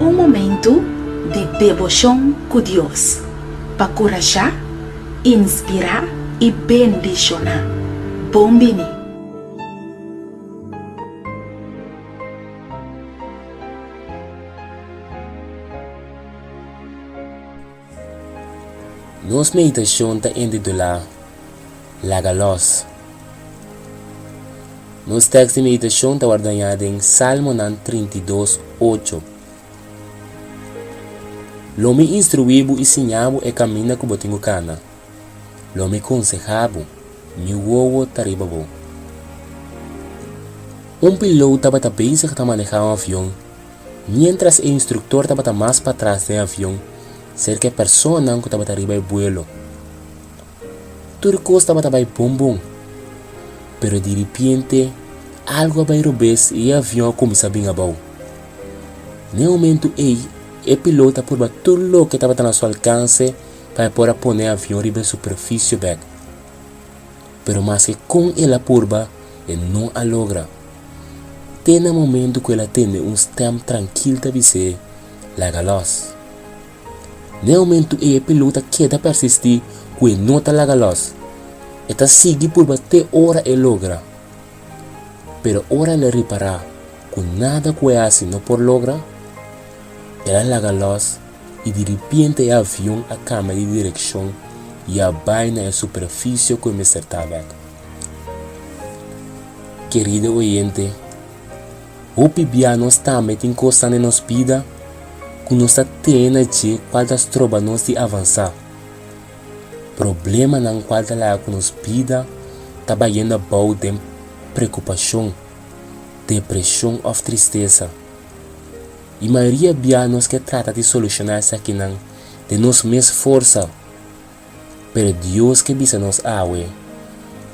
Un momentu di deboshon ku Dios pa kurashá, inspirá i bendishoná. Bon bini! Nos meditashon ta intitulá Laga Lòs. Nos tèks di meditashon ta wòrdu hañá den Salmonan 32, 8. Lo mi instruí bo i siña bo e kaminda ku bo tin ku kana. Lo mi konsehá bo, mi wowo ta riba bo. Un pilot tabata bezig ta manehá un avion Miéntras e instruktor tabata mas patras den e avion, serka e personanan ku tabata riba e buelo. Tur kos tabata bai bon bon. Pero diripiente algu a bai robes i e avion a kuminsá bin abou. Na e momentu ei, e pilot a purba tur loke tabata na su alkanse pa e por a pone e avion riba e superfisio bèk. Pero maske kon el a purba, e no a logra. Te na momentu ku el a tende un stèm trankil ta bis'é, Laga lòs. Na e momentu ei e pilot a keda persistí ku e no ta laga lòs. E ta sigui purba te ora e logra. Pero ora el a ripará ku nada ku e hasi no por logra, el a laga lòs i diripiente e avion a kambia di direkshon i a bai na e superfisio ku e mester ta bèk. Kerido oyente, hopi bia nos tambe tin kosnan den nos bida ku nos ta tene na dje kual ta stroba nos di avansá. Problemanan kual ta laga ku nos bida ta bayendo abou den preokupashon, depreshon òf tristesa. I mayoria bia nos ke trata di solushoná esakinan den nos mes forsa. Pero Dios ke bisa nos awe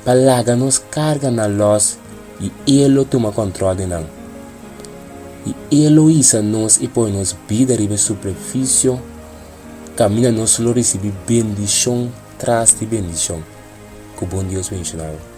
pa laga nos karganan lòs i E lo tuma kòntròl di nan. I E lo hisa nos i pone nos bida riba e superfisio kaminda nos lo risibí bendishon tras di bendishon. Ku bon Dios bendishoná bo.